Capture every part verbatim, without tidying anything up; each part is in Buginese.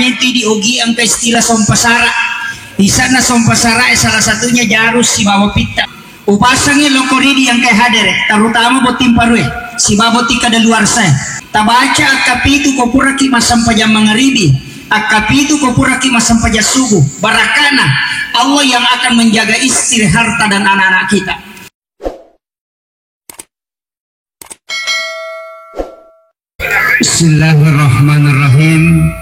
Itu di ogi engka istilah sompa sara. Isanna sompa sara e salah satunya jaru sibawa pitta. Upasangi lokko ridi engka hadere, terutama botting parue, sibawa botting kadaluarsa e. Tabaca akkapitu ko puraki massempajang mangaribi, akkapitu ko puraki massempajang subuh. Barakkana Allah yang akan menjaga istri, harta, dan anak-anak kita. Bismillahirrahmanirrahim.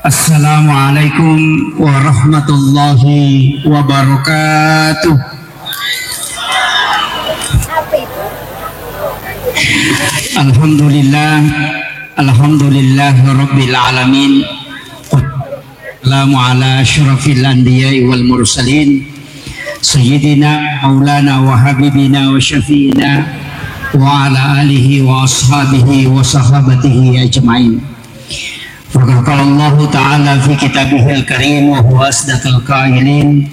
Assalamualaikum warahmatullahi wabarakatuh. Alhamdulillah, alhamdulillah rabbil alamin. Assalamu ala asyrafil anbiya'i wal mursalin, sayyidina maulana wa habibina wa syafi'ina wa ala alihi wa ashabihi wa sahabatihi ajmain. Faqad qala Allahu ta'ala fi kitabihil karim wa huwa asdaqul qailin.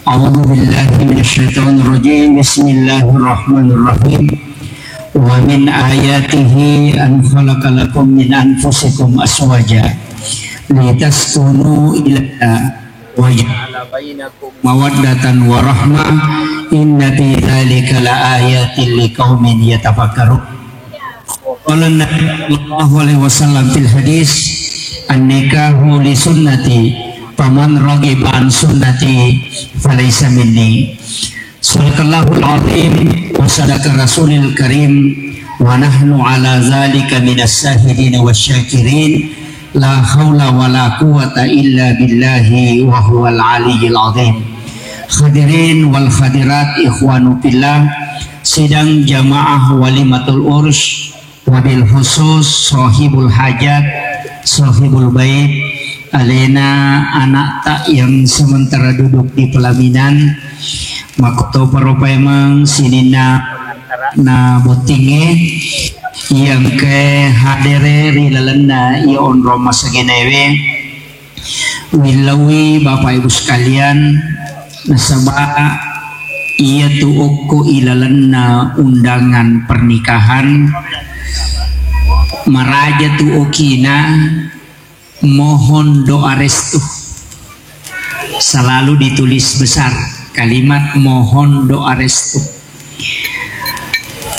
A'udzu billahi minasy syaithanir rajim. Bismillahirrahmanirrahim. Wa min ayatihi an khalaqa lakum min anfusikum azwaja litaskunu ilaiha wa ja'ala bainakum mawaddatan wa rahmah, inna fi dzalika laayatil liqaumin yatafakkarun. Qala Nabi sallallahu alaihi wasallam fil hadis, "An-nikahu li sunnati, faman raghiba an sunnati falaysa minni." Sadaqallahul azim wa sadaqa rasulil karim, wa nahnu ala zalika minas syahidin wa syakirin. La haula wa la quwwata illa billahi wa huwal aliyyil azim. Hadirin wal hadirat, ikhwanu fillah, sidang jamaah walimatul urs, wabil khusus sahibul hajat, sahibul bait, alena anakta yang sementara duduk di pelaminan, makkutoparo paimeng sininna na bottingnge, iya engkae hadere ri lalenna iya onrong masagenaewe. Willauwi Bapak Ibu sekalian, nasaba iyatu okko ilalenna undangan pernikahan, maraja tu okina, mohon doa restu. Selalu ditulis besar kalimat mohon doa restu.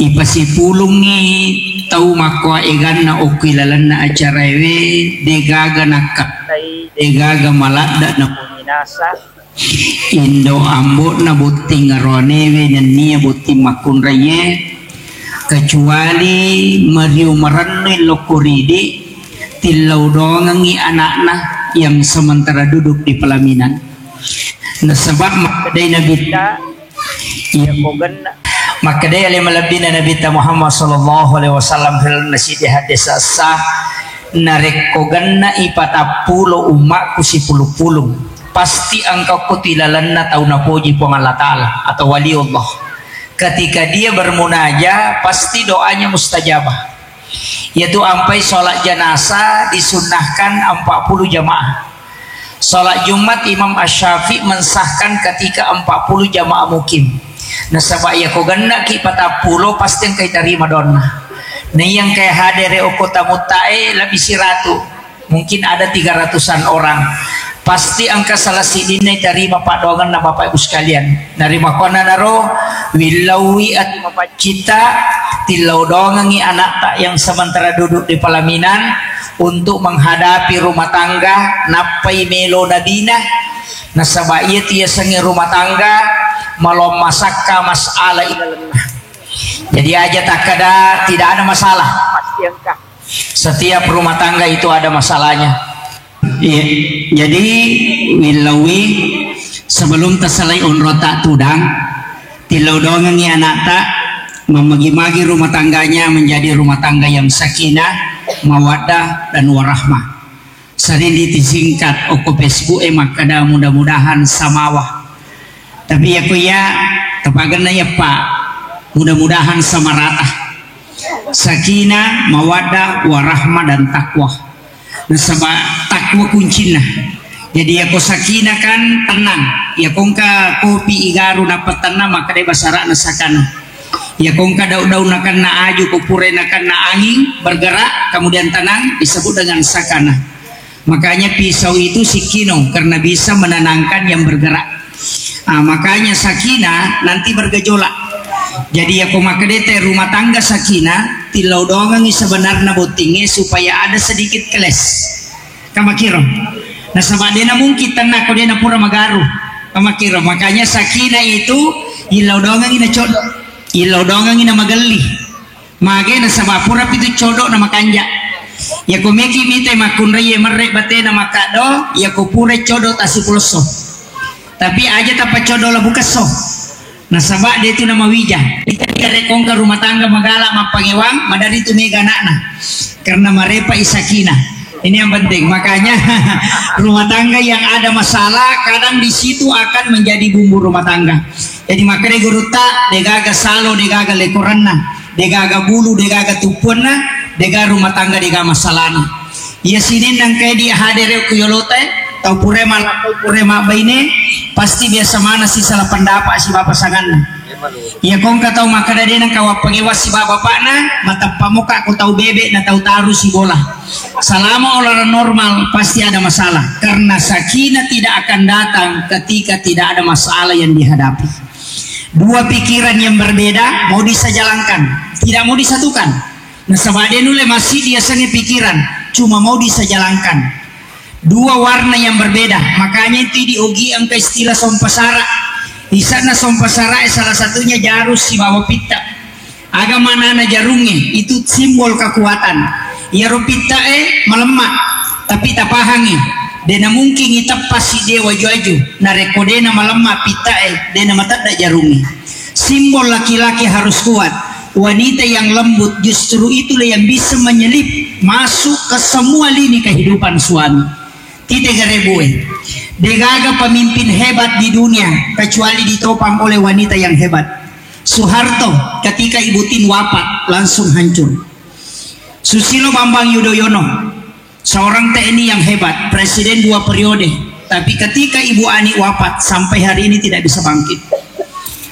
Ipasipulungngi tau makkoa eganna okko ilalenna acaraewe, degaga nakkattai, degaga maladda napominasa. Indo ambo'na botting aroanewe nennia botting makkunraie, kecuali mariu marennui lokko ridi, tillau dongengngi anakna yang sementara duduk di pelaminan. Nasaba makkedai Nabitta, iya ko genna. Makkedai ale malebbina Nabitta Muhammad sallallahu alaihi wasallam fil nasidi hadis sah, narekko genna ipatappulo ummakku sipulung-pulung, pasti engka okko tilalenna tau napoji Puang Allah Ta'ala atau waliullah. Ketika dia bermunajah, pasti doanya mustajabah. Yaitu ampai sholat jenazah disunnahkan empat puluh jamaah. Sholat Jumat Imam Asy-Syafi'i mensahkan ketika empat puluh jamaah mukim. Nasaba iya ko gennaki patappulo pasti engka itarima donna. Nah, iya engka hadere okko tamuttae lebih siratu. Mungkin ada tiga ratusan orang. Pasti engka salah sidinna itarima paddoangenna Bapak Ibu sekalian. Narimakkuannanaro, willauwi ati mapaccita, tillau doangengngi anakta yang sementara duduk di pelaminan untuk menghadapi rumah tangga, nappai melo nabina. Nasaba iyatu yasengnge rumah tangga, malommasakka masalah ilalenna. Jadi aja takkada tidak ada masalah, pasti engka. Setiap rumah tangga itu ada masalahnya. Iya. Jadi, willauwi, sebelum tasalai onrota tudang, tillau doangengngi anakta, memagi-magi rumah tangganya menjadi rumah tangga yang sakinah, mawaddah, dan warahmah. Sering disingkat okko Facebook e makkada mudah-mudahan samawa. Tapi iya ko iya, tapagenna iya, Pak. Mudah-mudahan sama rata. Sakinah, mawaddah, warahmah, dan takwa. Nasaba takwa kuncinna. Jadi iya ko sakinah kan tenang. Iya ko engka kopi igaru nappa tenang, makkeda basarana sakanah. Iya ko engka daun-daun nakenna aju, ko pura nakenna angin bergerak, kemudian tenang, disebut dengan sakanah. Makanya pisau itu sikkino karena bisa menenangkan yang bergerak. Ah, makanya sakinah nanti bergejolak. Jadi ya ko makkedai te rumah tangga sakinah, tillau doangengi sebenarna bottingnge supaya ada sedikit keles. Kamakiro. Nasaba dena mungkin tenna ko dena pura magaru. Kamakiro. Makanya sakinah itu illau doangengi na codo. Illau doangengi na magelli. Mage nasaba pura pitu codo na makanja. Yako meki mite makkunrai merre batena makaddo, yako pura codo tasipulosso. Tapi aja tappa codo labu kesso. Nasaba de tu namawija. Ita rekongka rumah tangga magala mappangewang, madari tu mega anakna. Karena marepa isakina. Ini yang penting. Makanya rumah tangga yang ada masalah kadang di situ akan menjadi bumbu rumah tangga. Jadi makanya gurutta degaga salo, degaga lekoranna. Degaga bulu, degaga tuppuanna, dega rumah tangga, dega masalahna. Iya sininna engkae di hadere ku yolote, tau pure malakko pure mabbaine, pasti biasa mana si salah pendapat si bapak sanganna. Iya kongka tau makkeda de nengka wappangewa si bapak-bapakna, mateppa moka ko tau bebek na tau taru si bola. Selama orang normal pasti ada masalah. Karena sakinah tidak akan datang ketika tidak ada masalah yang dihadapi. Dua pikiran yang berbeda mau disejalankan, tidak mau disatukan. Nasaba de nulle massiddi yasengnge pikiran, cuma mau disejalankan. Dua warna yang berbeda, makanya itu di ogi engka istilah sompa sara. Isanna sompa sara salah satunya jarus sibawa pitta. Aga manana jarungnge? Itu simbol kekuatan. Iyaro pitta'e malemma, tapi tapahangi, dena mungkin iteppa sidde waju-waju. Narekko dena malemma pitta'e, dena matedda jarungnge. Simbol laki-laki harus kuat. Wanita yang lembut justru itulah yang bisa menyelip masuk ke semua lini kehidupan suami. Tite garebue. Degaga pemimpin hebat di dunia kecuali ditopang oleh wanita yang hebat. Soeharto, ketika Ibu Tin wafat, langsung hancur. Susilo Bambang Yudhoyono, seorang T N I yang hebat, presiden dua periode. Tapi ketika Ibu Ani wafat, sampai hari ini tidak bisa bangkit.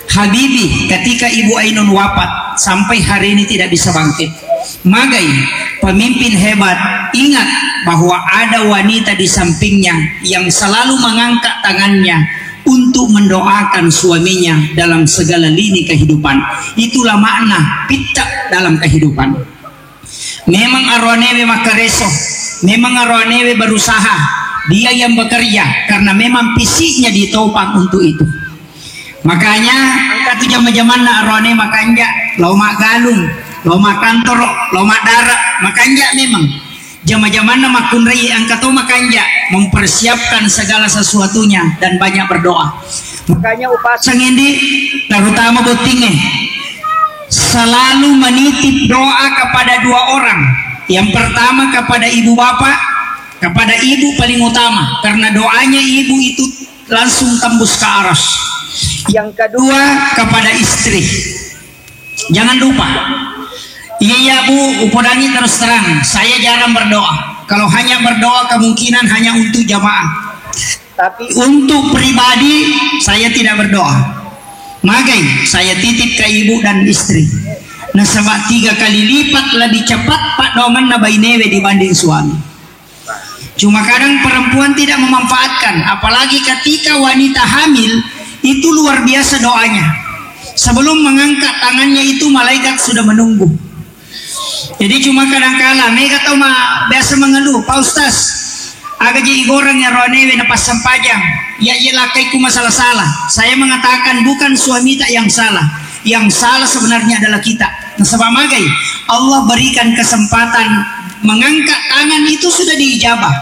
Habibie, ketika Ibu Ainun wafat, sampai hari ini tidak bisa bangkit. Magai, pemimpin hebat, ingat bahwa ada wanita di sampingnya yang selalu mengangkat tangannya untuk mendoakan suaminya dalam segala lini kehidupan. Itulah makna pitta dalam kehidupan. Memang aroanewe makkareso, memang aroanewe berusaha, dia yang bekerja karena memang fisiknya ditopang untuk itu. Makanya engka tu jama-jamanna aroane makanja, lao maggalung, lao makkantoro, lao maddara, makanja memang. Jama-jamanna makkunrai engka to makanja, mempersiapkan segala sesuatunya dan banyak berdoa. Makanya upasang ini terutama bottingnge selalu menitip doa kepada dua orang. Yang pertama kepada ibu bapak, kepada ibu paling utama karena doanya ibu itu langsung tembus ke aras. Yang kedua kepada istri. Jangan lupa. Iya, iya, Bu, upodangi terus terang. Saya jarang berdoa. Kalau hanya berdoa kemungkinan hanya untuk jamaah. Tapi untuk pribadi saya tidak berdoa. Magai, saya titip ke ibu dan istri. Nasaba tiga kali lipat lebih cepat paddoangenna bainewe dibanding suami. Cuma kadang perempuan tidak memanfaatkan, apalagi ketika wanita hamil, itu luar biasa doanya. Sebelum mengangkat tangannya itu malaikat sudah menunggu. Jadi cuma kadangkala mega tau ma biasa mengeluh, "Pak Ustaz, aga je igoreng ya roanewe na passempajang, ya je lakaiku masalah-salah." Saya mengatakan bukan suamita yang salah, yang salah sebenarnya adalah kita. Nasaba magai, Allah berikan kesempatan mengangkat tangan itu sudah diijabah.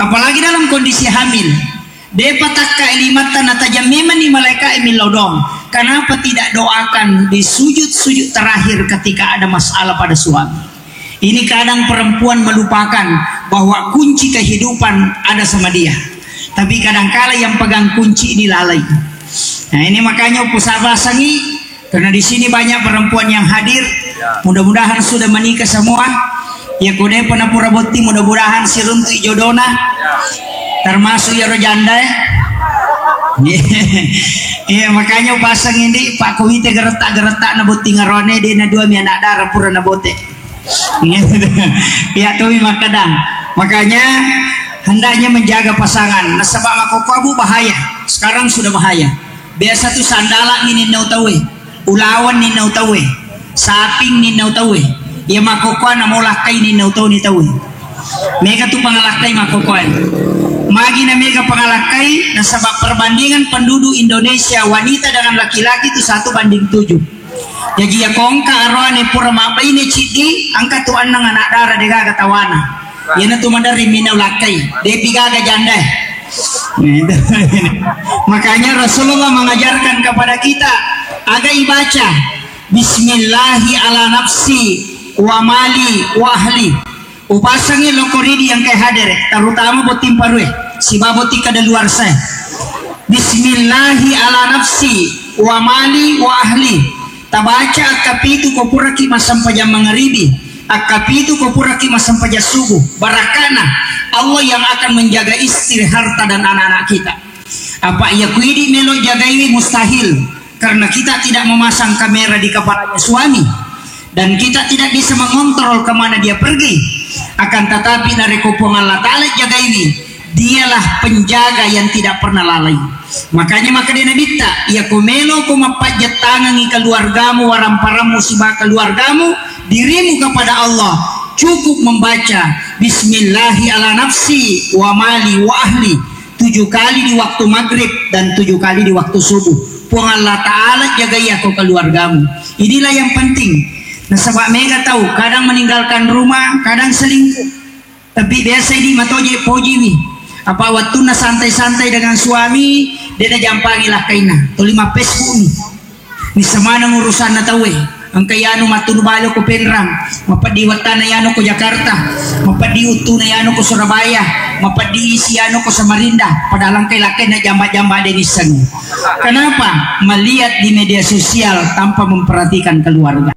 Apalagi dalam kondisi hamil. Depa takka limatta natajang memang ni malaika e millau doang. Kenapa tidak doakan di sujud-sujud terakhir ketika ada masalah pada suami? Ini kadang perempuan melupakan bahwa kunci kehidupan ada sama dia. Tapi kadangkala yang pegang kunci ini lalai. Nah, ini makanya upasangi karena di sini banyak perempuan yang hadir. Ya. Mudah-mudahan sudah menikah semua. Ya, ko depa napura botting, mudah-mudahan siruntu jodona. Ya. Termasuk yaro janda, eh. Iya, makanya pasang ini, Pak, ko wite geretak-geretak na botting arone, de na dua mi anak dara pura na bote. Iya, tomi makkeda. Makanya hendaknya menjaga pasangan. Nasaba makkokkoe, Bu, bahaya. Sekarang sudah bahaya. Biasa tu sandala' ni ninnau tauwe, ulawan ninnau tauwe, saping ninnau tauwe. Iya makkokkoe namo lakkai ninnau tau ni tauwe. Mega tu pangalakkai makkokkoe. Magi na mega pangalakkai, nasaba perbandingan penduduk Indonesia wanita dengan laki-laki tu satu banding tujuh. Jaji, iya ko engka aroane pura mabbaine ciddi, engka tu enneng anak dara degaga tawana. Iyana tu maderri minau lakkai, depi gaga janda. Makanya Rasulullah mengajarkan kepada kita, aga ibaca, "Bismillahi ala nafsi wa mali wa ahli." Upasangi lokko ridi engkae hadere, terutama botting parue, siba botting kadaluarsae. "Bismillahi ala nafsi wa mali wa ahli." Tabaca akkapitu ko puraki massempajang mangaribi, akkapitu ko puraki massempajang subuh. Barakkana, Allah yang akan menjaga istri, harta, dan anak-anak kita. Apa iya kuidi melo jagaiwi, mustahil, karena kita tidak memasang kamera di kepalanya suami, dan kita tidak bisa mengontrol kemana dia pergi. Akan tetapi, narekko Puang Allah Ta'ala jagaiwi, Dialah penjaga yang tidak pernah lalai. Makanya makkeda Nabitta, iya ko melo ko mappajjettangengi keluargamu, waramparammu siba keluargamu, dirimu kepada Allah, cukup membaca "Bismillahi ala nafsi wa mali wa ahli" tujuh kali di waktu maghrib dan tujuh kali di waktu subuh. Puang Allah Ta'ala jagai ako keluargamu. Inilah yang penting. Nasaba mega tau kadang meninggalkan rumah, kadang selingkuh. Tapi biasa idi matoje pojiwi. Apa wettunna santai-santai dengan suami, de najampangi lakkainna. Tuli ma Facebook ni. Nissa maneng urusanna tauwe. Engka yanu mattunu balo ko Penrang, mapeddi wettana yanu ko Jakarta, mapeddi uttuna yanu ko Surabaya, mapeddi isi yanu ko Samarinda, padahal engkai lakkainna jamba-jamba de nissengi. Kenapa? Melihat di media sosial tanpa memperhatikan keluarga.